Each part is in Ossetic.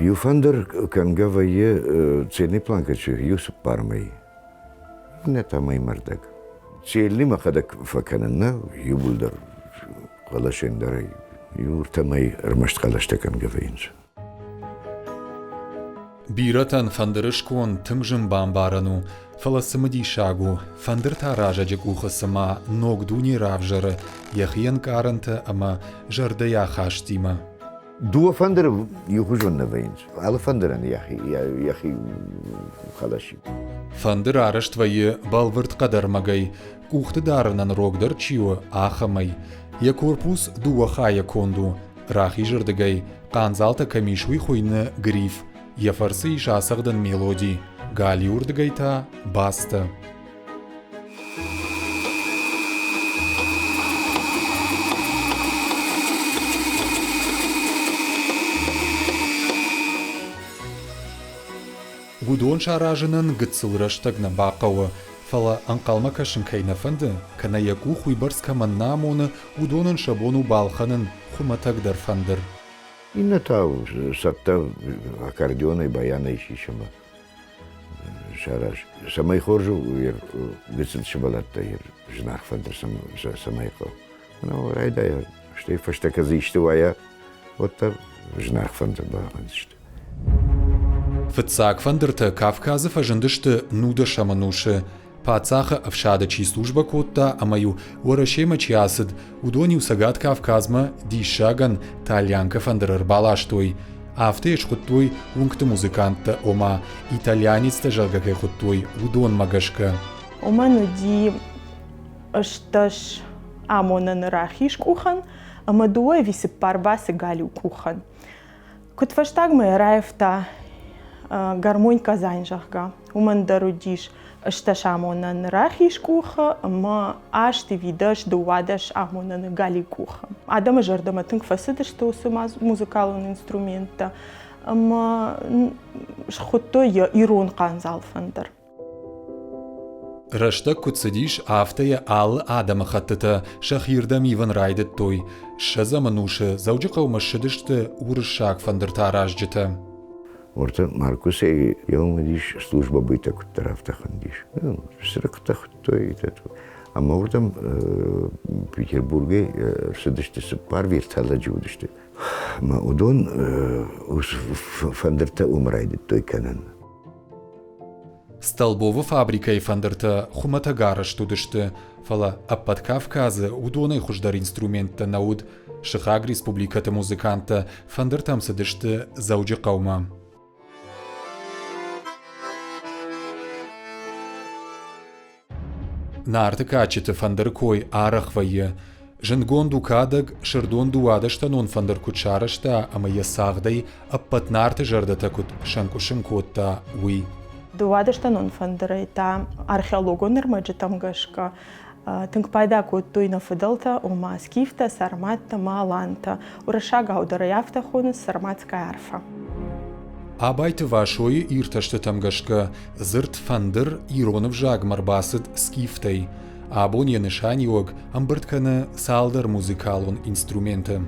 Иу фӕндыр кӕнгӕ вӕййы цельный планкӕчы иу цыппар мӕй, иннӕ та мӕймӕрдӕг. Цельный мӕхӕдӕг фӕкӕнын нӕ, иууылдӕр хъӕлӕсӕн дӕр иу ӕртӕ мӕй ӕрмӕст хъӕлӕстӕ кӕнгӕ вӕййынц. Бирӕтӕн фӕндыры сконд тынг зын бамбарӕн у, фӕлӕ цымыдисаг у, фӕндыртӕ аразӕджы къухы цыма ног дуне равзӕры йӕхи ӕнкъарӕнтӕ ӕмӕ зӕрдӕйы ахастимӕ. Дыууӕ фӕндыры иухуызон нӕ вӕййынц. Алы фӕндырӕн йӕхи, йӕхи хъӕлӕс и. Фӕндыр арӕзт вӕййы бӕлвырд хъӕдӕрмӕгӕй, къухты дарынӕн рогдӕр чи у, ахӕмӕй. Йӕ корпус дыууӕ хайӕ конд у. Рахизырдыгӕй, хъандзалтӕ кӕм ис, уый хуыйны гриф. Йӕ фӕрцы ис ацӕгъдӕн мелоди, галиуырдыгӕй та бастӕ. Уыдон саразынӕн гыццыл рӕстӕг нӕ бахъӕуы, фӕлӕ ӕнхъӕлмӕ кӕсын кӕй нӕ фӕнды, кӕнӕ йӕ къух уыйбӕрц кӕмӕн нӕ амоны, уыдонӕн сӕ бон у балхӕнын хуымӕтӕгдӕр фӕндыр. Иннӕ та цӕттӕ аккордеонӕй, баянӕй сисӕмӕ сараз. Цӕмӕй хорз у гыццыл сывӕллӕттӕ зынаргъ фӕндыр цӕмӕй хъӕуы. Ну, райдайа, стӕй фӕстӕ кӕд исты уайа, уӕддӕр зынаргъ фӕндыр балхӕндзысты. Фыццаг фӕндыртӕ Кавказы фӕзындысты нудӕсӕм ӕнусы. Паддзахы ӕфсады чи службӕ кодта ӕмӕ-иу Уӕрӕсемӕ чи ацыд, уыдон-иу Цӕгат Кавказмӕ диссагӕн тальянкӕ фӕндыр ӕрбаластой. Афтӕ йӕ схуыдтой уынгты музыканттӕ, ома итальянецтӕ зӕгъгӕ кӕй хуыдтой, уыдонмӕ гӕсгӕ. Уымӕн уыди 18 амонӕны рахиз къухӕн ӕмӕ дыууӕ ӕви цыппар басы галиу къухӕн. Куыдфӕстагмӕ ӕрӕййӕфта гармонь Казань, зӕгъгӕ, уымӕн дӕр уыдис ӕстдӕс амонӕн рахиз къухы ӕмӕ аст ӕви дӕс, дыууадӕс амонӕны галиу къухы. Адӕмы зӕрдӕмӕ тынг фӕцыдысты уыцы музыкалон инструменттӕ ӕмӕ схуыдтой йӕ ирон хъандзал фӕндыр. Рӕстӕг куыд цыдис, афтӕ йӕ алы адӕмыхӕттытӕ сӕхирдӕм ивын райдыдтой. Ссӕдзӕм ӕнусы Дзӕуджыхъӕумӕ ссыдысты уырыссаг фӕндыртӕ аразджытӕ. Уӕртӕ Маркусӕй йӕм уыдис службӕ быйтӕ куыддӕр афтӕ хуындис. Цырыхъхъытӕ хуыдтой, ӕмӕ уырдӕм Петербургӕй ӕрцыдысты цыппар вертолӕджы уыдысты. Ӕмӕ уыдон фӕндыртӕ уым райдыдтой кӕнын. Столбовы фабрикӕйы фӕндыртӕ хуымӕтӕг арӕзт уыдысты, фӕлӕ ӕппӕт Кавказы уыдонӕй хуыздӕр инструменттӕ нӕ уыд. Сыхаг республикӕты музыканттӕ фӕндыртӕм цыдысты Дзӕуджыхъӕумӕ. Нарты кадджыты фӕндыры кой арӕх вӕййы. Зындгонд у кадӕг, Сырдон дыууадӕстӕнон фӕндыр куыд сарӕзта ӕмӕ йӕ цагъдӕй ӕппӕт Нарты зӕрдӕтӕ куыд сӕнкъуысын кодта, уый. Дыууадӕстӕнон фӕндырӕй та археологон ӕрмӕджытӕм гӕсгӕ тынг пайда кодтой нӕ фыдӕлтӕ, ома скифтӕ, сарматтӕ ӕмӕ алантӕ. Уырыссагау дӕр ӕй афтӕ хонынц сарматская арфа. Абайты Васойы иртӕстытӕм гӕсгӕ дзырд фӕндыр ирон ӕвзагмӕ ӕрбацыд скифтӕй. Абон йӕ нысаниуӕг ӕмбырд кӕны цалдӕр музыкалон инструменты.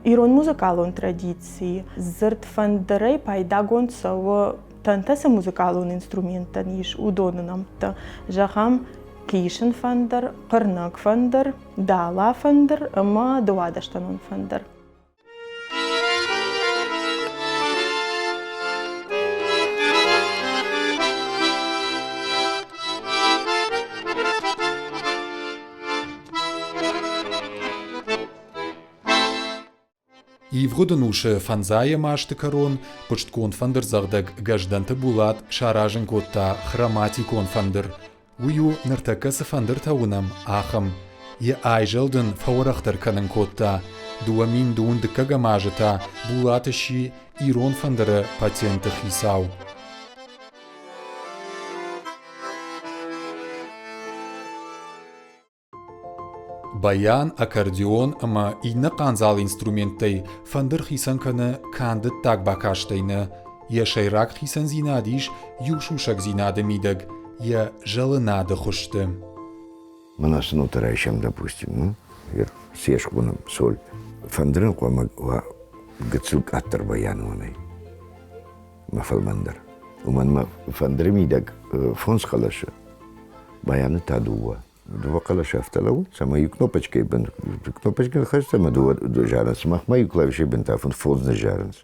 Ирон музыкалон традицийы дзырд фӕндырӕй пайдагонд цӕуы тӕнтӕ цы музыкалон инструменттӕн ис, уыдоны нӕмттӕ. Зӕгъӕм, кисын фӕндыр, хъырнӕг фӕндыр, дала фӕндыр ӕмӕ дыууадӕстӕнон фӕндыр. Ивгъуыд ӕнусы фӕндзайӕм азты кӕрон хъуыстгонд фӕндырдзӕгъдӕг Гӕздӕнты Булат саразын кодта хроматикон фӕндыр. Уый у, ныртӕккӕ цы фӕндыртӕ уынӕм, ахӕм. Йӕ айзӕлд ын фӕуӕрӕхдӕр кӕнын кодта. 2000 дыккӕгӕм азы та Булат сси ирон фӕндыры патенты хицау. Баян, аккордеон ӕмӕ иннӕ хъандзал инструменттӕй фӕндыр хицӕн кӕны канд ӕддаг бакастӕй нӕ. Йӕ сӕйраг хицӕндзинад ис иу сусӕгдзинады мидӕг – йӕ зӕлынады хуызты. Мӕнӕ цы нотӕ райсӕм, допустим, ну, цы схонӕм, соль. Фӕндырӕн хъуамӕ уа гыццыл къаддӕр баянонӕй, мӕ фӕлмӕндӕр. Уымӕн мӕ фӕндыры мидӕг фондз хъӕлӕсы, баяны та дыууӕ. Дыууӕ хъӕлӕсы афтӕ лӕууынц, ӕмӕ иу кнопочкӕйы бын, кнопочкӕ хӕссы ӕмӕ дыууӕ зарынц, махмӕ иу клавишӕйы бын та фондз ныззарынц.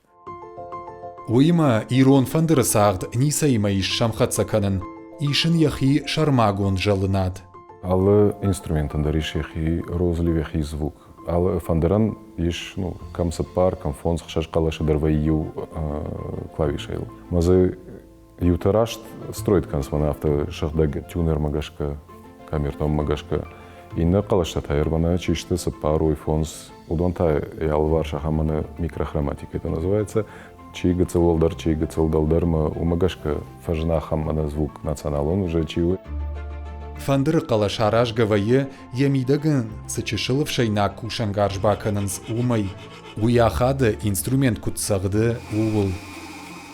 Уыимӕ ирон фӕндыры цагъд ницӕимӕ ис сӕмхӕццӕ кӕнын, ис ын йӕхи сӕрмагонд зӕлынад. Алы инструментӕн дӕр ис йӕхи розлив, йӕхи звук. Алы фӕндырӕн ис ну, кӕм цыппар, кӕм фондз, хсӕз хъӕлӕсы дӕр вӕййы иу клавишӕйыл. Мӕ дзы Иутӕ раст строить кӕнынц мӕнӕ афтӕ сыгъдӕг тюнермӕ гӕсгӕ, камертонмӕ гӕсгӕ. Иннӕ хъӕлӕстӕ та мӕнӕ чи сты цыппар, уый фондз, уыдон та йӕ алыварс ахӕм мӕнӕ микрохроматика это называется. Чи гыццыл уӕлдӕр, чи гыццыл дӕлдӕр, мӕ уымӕ гӕсгӕ фӕзына ахӕм мӕнӕ звук националон уже чи у. Фӕндыры хъӕлӕс аразгӕ вӕййы, йӕ мидӕг ын цы чысыл ӕфсӕйнаг кусӕнгарз бакӕнынц, уымӕй. Уый ахады, инструмент куыд цӕгъды, ууыл.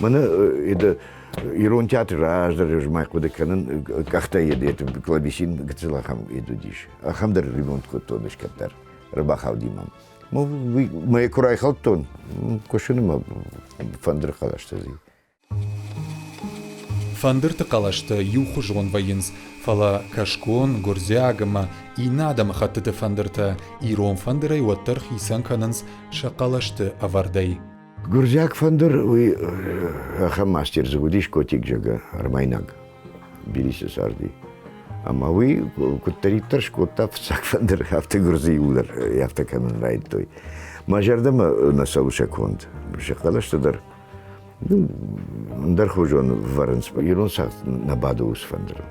Мӕнӕ это ирон театры раздӕр ӕз ма хъуыды кӕнын, къӕхтӕ ед клавесин гыццыл ахӕм ед уыдис. Ахӕм дӕр ремонт кодтон ӕз кӕддӕр, ӕрбахауди мӕм. Мӕ куы райхӕлдтон, куысыны мӕ фӕндыры хъӕлӕстӕ зи. Фӕндырты хъӕлӕстӕ иухуызон вӕййынц, фӕлӕ кӕсгон, гуырдзиаг ӕмӕ иннӕ адӕмыхӕттыты фӕндыртӕ ирон фӕндырӕй уӕддӕр хицӕн кӕнынц сӕ хъӕлӕсты ӕвӕрдӕй. Гуырдзиаг фӕндыр уый ахӕм мастер дзы уыдис Котик, зӕгъгӕ, армайнаг Тбилисы царди. Ӕмӕ уый куыддӕриддӕр скодта фыццаг фӕндыр, афтӕ гуырдзы иууылдӕр афтӕ кӕнын райдыдтой. Мӕ зӕрдӕмӕ нӕ цӕуы сӕ конд. Сӕ хъӕлӕстӕ дӕр ну, ӕндӕрхуызон вӕрынц. Ирон цагъд нӕ бады уыцы фӕндырыл.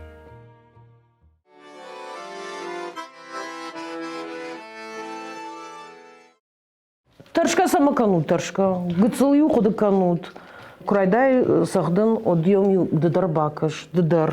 Тӕрсгӕ цӕмӕ кӕнут, тӕрсгӕ? Гыццыл-иу хъуыды кӕнут. Куы райдай цӕгъдын, уӕд-иу ды дӕр бакӕс, ды дӕр.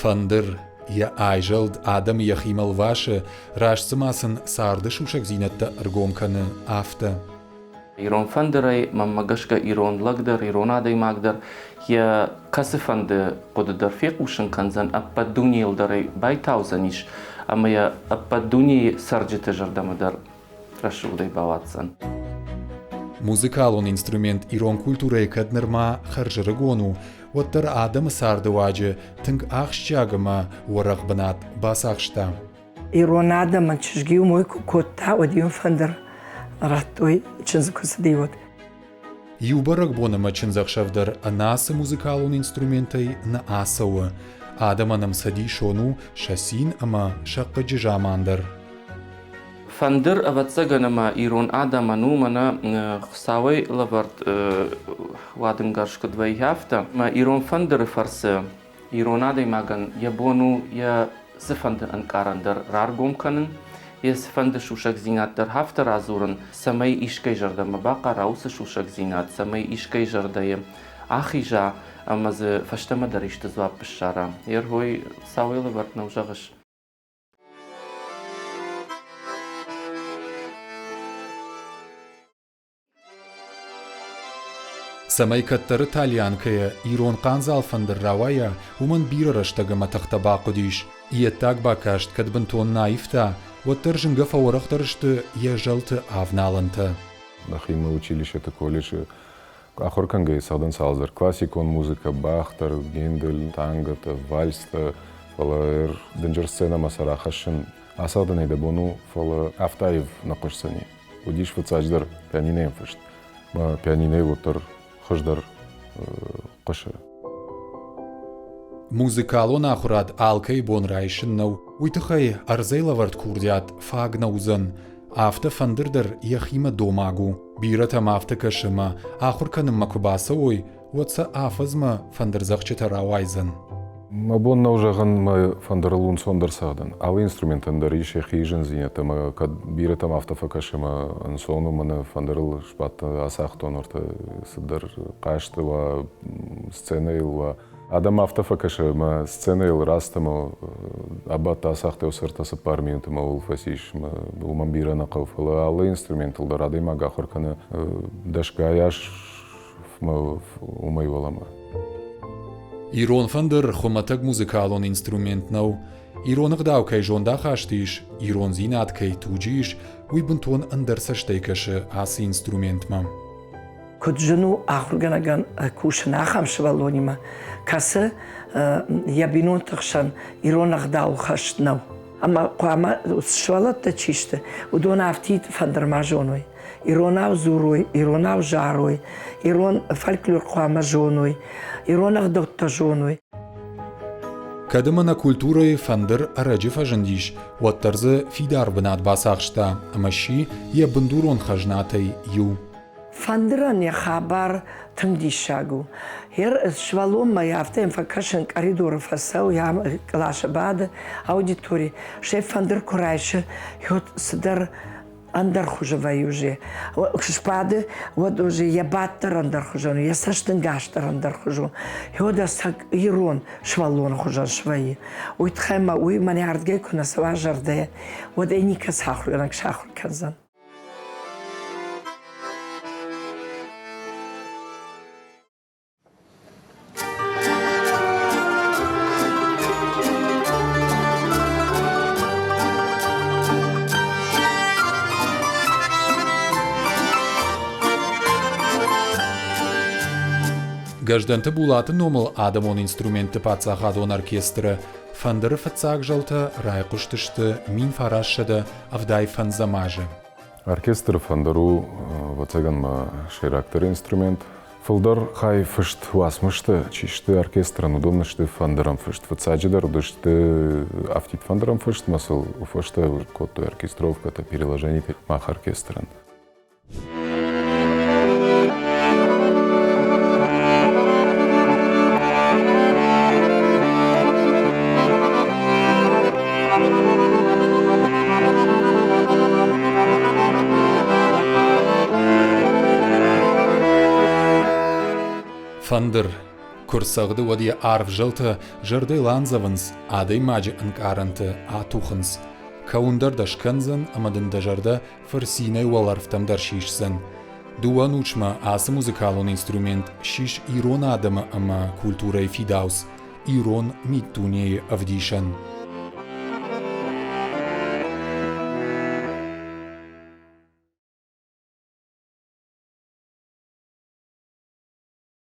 Фӕндыр, йӕ айзӕлд адӕмы йӕхимӕ лвасы, раст цыма сын царды сусӕгдзинӕдтӕ ӕргом кӕны, афтӕ. Ирон фӕндырӕй, мӕнмӕ гӕсгӕ, ирон лӕг дӕр, ирон адӕймаг дӕр йӕ кӕцыфӕнды хъуыды дӕр фехъусын кӕндзӕн, ӕппӕт дунейыл дӕр ӕй байтаудзӕнис ӕмӕ йӕ ӕппӕт дунейы цӕрджыты зӕрдӕмӕ дӕр рӕсугъдӕй бауадздзӕн. Музыкалон инструмент ирон культурӕйы кӕд нырма хӕрзӕрыгон у, уӕддӕр адӕмы цардыуаджы тынг ахсджиаг ӕмӕ уӕрӕх бынат бацахста. Ирон адӕмӕн чызг-иу мой куы кодта, уӕд-иу фӕндыр радтой, чындзы куы цыди, уӕд. Иу бӕрӕгбон ӕмӕ чындзӕхсӕв дӕр ӕнӕ ацы музыкалон инструментӕй нӕ ацӕуы. Адӕмӕн ӕмцӕдисон у сӕ цин ӕмӕ сӕ хъыджы заман дӕр. Фӕндыр, ӕвӕццӕгӕн, ӕмӕ ирон адӕмӕн у мӕнӕ Хуыцауӕй лӕвӕрд уадынгарз куыд вӕййы, афтӕ. Мӕ ирон фӕндыры фӕрцы ирон адӕймагӕн йӕ бон у йӕ цыфӕнды ӕнкъарӕн дӕр раргом кӕнын, йӕ цыфӕнды сусӕгдзинад дӕр афтӕ радзурын, цӕмӕй искӕй зӕрдӕмӕ бахъара уыцы сусӕгдзинад, цӕмӕй искӕй зӕрдӕйы ахиза ӕмӕ дзы фӕстӕмӕ дӕр исты дзуапп ссара. Ерхой цауӕй лӕвӕрд нӕу, зӕгъыс? Цӕмӕй кӕддӕры тальянкӕйӕ ирон хъандзал фӕндыр рауайа, уымӕн бирӕ рӕстӕг ӕмӕ тыхтӕ бахъуыдис. Йе ддаг бакаст кӕд бынтон нӕ аивта, уӕддӕр зынгӕ фӕуӕрӕхдӕр сты йӕ зӕлты авналӕнтӕ. Нӕхимӕ училищеты, колледжы ахуыр кӕнгӕйӕ цӕгъдын цалдӕр классикон музыкӕ, Бах дӕр, Гендель, танготӕ, вальстӕ, фӕлӕ дынджыр сценӕмӕ сӕ рахӕссын ацӕгъдынӕй дӕ бон у, фӕлӕ афтӕ аив нӕ хъуысдзӕни. Уыдис фыццаджыдӕр пианинойӕн фыст. Мӕ пианинойы уӕддӕр хуыздӕр хъуысы. Музыкалон ахуырад алкӕй бон райсын нӕу. Уый тыххӕй ӕрдзӕй лӕвӕрд курдиат фаг нӕ уыдзӕн. афтӕ фӕндыр дӕр йӕхимӕ домаг у. Бирӕтӕм афтӕ кӕсы ӕмӕ ахуыр кӕнынмӕ куы бацӕуой, уӕд сӕ афӕдзмӕ фӕндырдзӕгъдджытӕ рауайдзӕн. Мӕ бон нӕу зӕгъын, мӕ фӕндырыл ӕнцондӕр цӕгъдын. Алы инструментӕн дӕр ис йӕхи зындзинӕдтӕ ӕмӕ кӕд бирӕтӕм афтӕ фӕкӕсы ӕмӕ ӕнцон у, мӕнӕ фӕндырыл сбадтӕн, ацагътон ӕртӕ цыдӕр хъазты уа, сценӕйыл уа. Адӕм афтӕ фӕкӕсы ӕмӕ сценӕйыл раст ӕмӕ абадт ацагъта ӕртӕ-цыппар минуты ӕмӕ ууыл фӕцис. Уымӕн бирӕ нӕ хъӕуы, фӕлӕ алы инструментыл дӕр адӕймаг ахуыр кӕны дӕсгай аз уымӕй уӕлӕмӕ. Ирон фӕндыр хуымӕтӕг музыкалон инструмент нӕу. Ирон ӕгъдау кӕй зондахасты ис, ирондзинад кӕй туджы ис, уый бынтон ӕндӕр цӕстӕй кӕсы ацы инструментмӕ. Куыд зын у ахуыргӕнӕгӕн кусын ахӕм сывӕллонимӕ, кӕцы йӕ бинонты хсӕн ирон ӕгъдауыл хӕст нӕу. Ӕмӕ хъуамӕ сывӕллӕттӕ чи сты, уыдон афтид фӕндыр ма зоной. Иронау дзурой, иронау зарой, ирон фольклор хъуамӕ зоной, ирон ӕгъдӕуттӕ зоной. Кӕд ӕмӕ нӕ культурӕйы фӕндыр ӕрӕджы фӕзындис, уӕддӕр дзы фидар бынат бацахста ӕмӕ сси йӕ бындурон хӕзнатӕй иу. Фӕндырӕн йӕ хабар тынг диссаг у. Йе сывӕллонмӕ афтӕ йӕм фӕкӕсын, къӕридоры фӕцӕуы, къласы бады, аудитори, стӕй фӕндыр куы райсы, уӕд цыдӕр ӕндӕр хуызы вӕййы уже. Куы сбады, уӕд уже йӕ бадт дӕр ӕндӕрхуызон у, йӕ цӕстӕнгас дӕр ӕндӕрхуызон. Уӕд ӕцӕг ирон сывӕллоны хуызӕн свӕййы. Уый тыххӕй ма уый мӕнӕ ардгӕй куы нӕ цӕуа зӕрдӕйӕ, уӕд ӕй никӕцы ахуыргӕнӕг сахуыр кӕндзӕн. Гӕздӕнты Булаты номыл адӕмон инструментты паддзахадон оркестры фӕндыры фыццаг зӕлтӕ райхъуыстысты 1975 азы. Оркестры фӕндыр у, ӕвӕццӕгӕн, мӕ сӕйрагдӕр инструмент. Фылдӕр хай фыст уацмыстӕ чи сты оркестрӕн, уыдон сты фӕндырӕн фыст. Фыццаджыдӕр уыдысты афтид фӕндырӕн фыст, ӕмӕ сыл фӕстӕ кодтой оркестровкӕтӕ, переложенитӕ мах оркестрӕн. Фӕндыр. Куы рцӕгъды, уӕд йӕ арф зӕлтӕ зӕрдӕйыл андзӕвынц, адӕймаджы ӕнкъарӕнты атухынц. Кӕуын дӕр дӕ скӕндзӕн ӕмӕ дын дӕ зӕрдӕ фырцинӕй уӕлӕрвтӕм дӕр сисдзӕн. Дыууӕ ӕнусмӕ ацы музыкалон инструмент ссис ирон адӕмы ӕмӕ культурӕйы фидауц, ирон миддунейы ӕвдисӕн.